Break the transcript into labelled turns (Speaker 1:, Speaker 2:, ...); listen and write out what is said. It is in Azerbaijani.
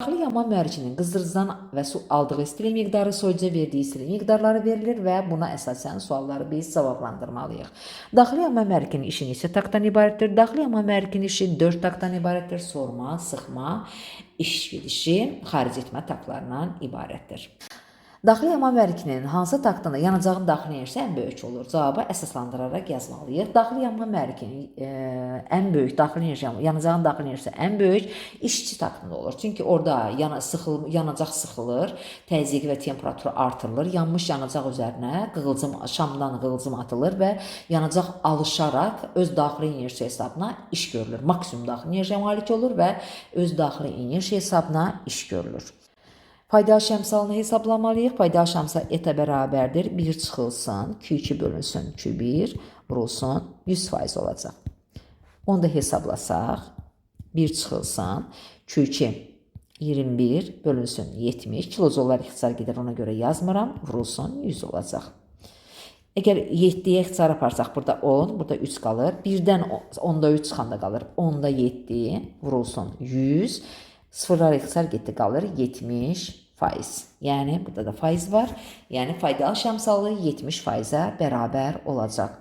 Speaker 1: Daxili yanma mühərrikinin qızdırıcıdan və su aldığı istilik miqdarı, soyuducuya verdiyi istilik miqdarları verilir və buna əsasən sualları biz cavablandırmalıyıq. Daxili yanma mühərrikinin işi neçə taktdan ibarətdir? Daxili yanma mühərrikinin işi 4 taktdan ibarətdir. Sorma, sıxma, iş gedişi, xaric etmə taktlarından ibarətdir. Daxili yanma mühərrikinin hansı taktında yanacağın daxili enerjisi ən böyük olur? Cavabı əsaslandıraraq yazmalıyıq. Daxili yanma mühərrikinin ən böyük daxili enerji, yanacağın daxili enerjisi ən böyük işçi taktında olur. Çünki orada yanacaq sıxılır, təzyiqi və temperaturu artırılır. Yanmış yanacaq üzərinə qığılcım, şamdan qığılcım atılır və yanacaq alışaraq öz daxili enerjisi hesabına iş görülür. Maksimum daxili enerjiyə malik olur və öz daxili enerji hesabına iş görülür. Faydalı şəmsalını hesablamalıyıq. Faydalı şəmsal eta bərabərdir. 1 çıxılsın, Q2 bölünsün Q1 vurulsun 100% olacaq. Onu da hesablasaq, 1 çıxılsın, Q2 21 bölünsün 70. Kilojollar ixtisar gedir, ona görə yazmıram. Vurulsun 100 olacaq. Əgər 7-yə ixtisar aparsaq, burada 10, burada 3 qalır. 1-dən 10-da 3 çıxanda qalır. 10-da 7 vurulsun 100. Sıfırlar ixtisar getdi, qalır 70 faiz. Yəni burada da faiz var. Yəni faydalı şəmsalı 70 faizə bərabər olacaq.